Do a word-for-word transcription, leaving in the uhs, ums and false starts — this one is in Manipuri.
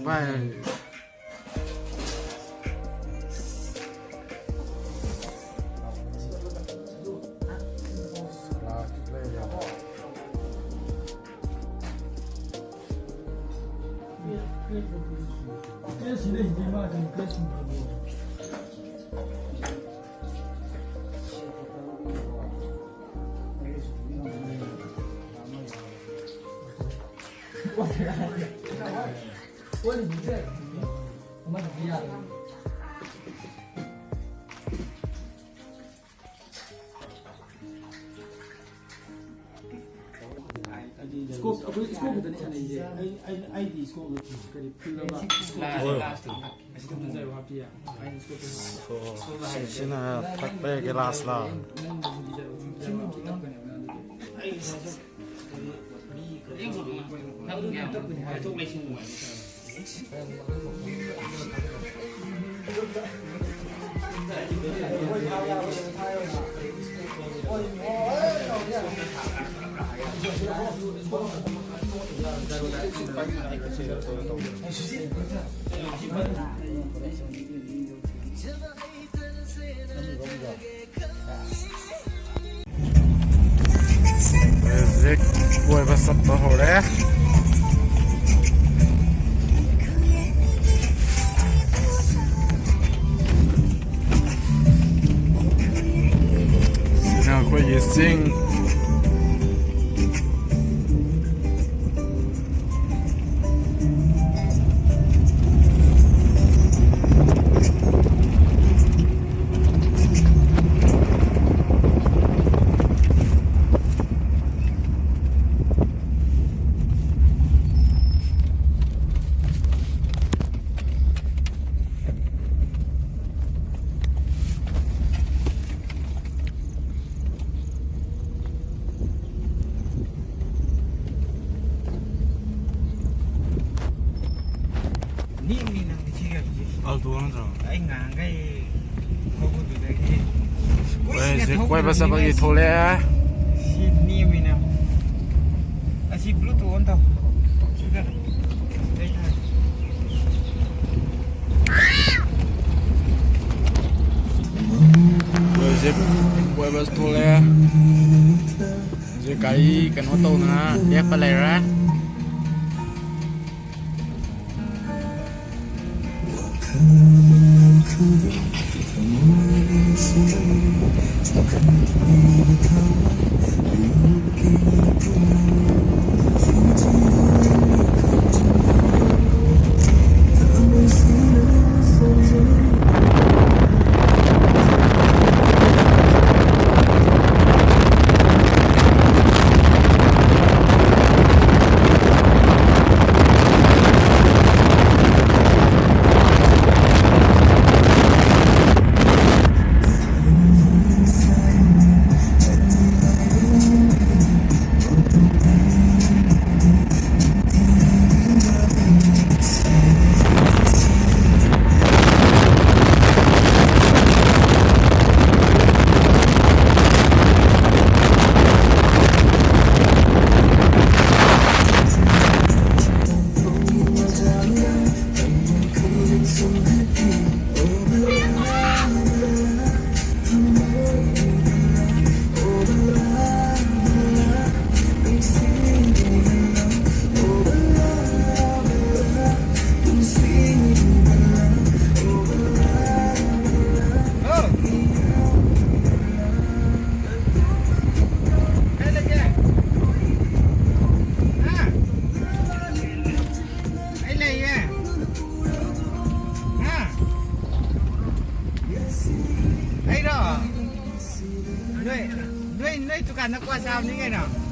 ꯚꯥꯏ꯫ Scope, ꯑꯩꯈꯣꯏ scope ꯈꯛꯇꯅꯤ ꯁꯥꯟꯅꯩꯁꯦ꯫ ꯑꯩ, ꯑꯩ, ꯑꯩꯗꯤ scope ꯅꯠꯇꯦ꯫ ꯀꯔꯤ field ꯑꯃ? Scope ꯍꯣꯏ꯫ ꯑꯁꯤ ꯊꯝꯖꯔꯣ, ꯍꯥꯞꯄꯤ ꯌꯥ꯫ ꯑꯩꯅ scope ꯇ ꯁꯥꯟꯅꯩ꯫ ꯁꯤꯁꯤꯅ ꯊꯛꯄ ꯒꯤꯂꯥꯁꯂ? ꯅꯪ, ꯅꯪ, ꯅꯪ, ꯅꯪ, ꯅꯪ, ꯅꯪ, ꯅꯪ, ꯅꯪ, ꯅꯪ, ꯅꯪ, ꯍꯧꯖꯤꯛ ꯀꯣꯏꯕ ꯆꯠꯄ ꯍꯧꯔꯦ꯫ ꯁꯤꯅ ꯑꯩꯈꯣꯏꯒꯤ ꯆꯤꯡ꯫ ꯅꯦꯝꯃꯤ ꯅꯪꯗꯤ ꯁꯤ ꯒꯥꯔꯤꯁꯦ꯫ Alto ꯅꯠꯇ꯭ꯔꯣ? ꯑꯩ ꯉꯍꯥꯟꯈꯩ ꯊꯧꯕꯗꯨꯗꯒꯤ ꯀꯨꯏꯅ ꯑꯩꯈꯣꯏ ꯍꯧꯖꯤꯛ ꯀꯣꯏꯕ ꯊꯧꯗ꯭ꯔꯤꯕꯅꯤꯅ ꯆꯠꯄꯒꯤ ꯁꯤ, ꯊꯣꯛꯂꯛꯑꯦ꯫ ꯁꯤ ꯅꯦꯝꯃꯤ ꯅꯪ꯫ ꯑꯁꯤ Bluetooth on ꯇꯧ꯫ ꯁꯤꯗ ꯂꯩꯊꯔꯦ꯫ ꯑꯩ ꯀꯩꯅꯣ ꯇꯧꯗꯅ ꯂꯦꯞꯄ ꯂꯩꯔꯦ꯫ ꯑꯩ ꯂꯩꯌꯦ꯫ ꯍꯥ? ꯑꯩꯔꯣ? ꯅꯣꯏ, ꯅꯣꯏ, ꯅꯣꯏ ꯗꯨꯀꯥꯟꯗ ꯀ꯭ꯋꯥ ꯆꯥꯕꯅꯤ ꯀꯩꯅꯣ꯫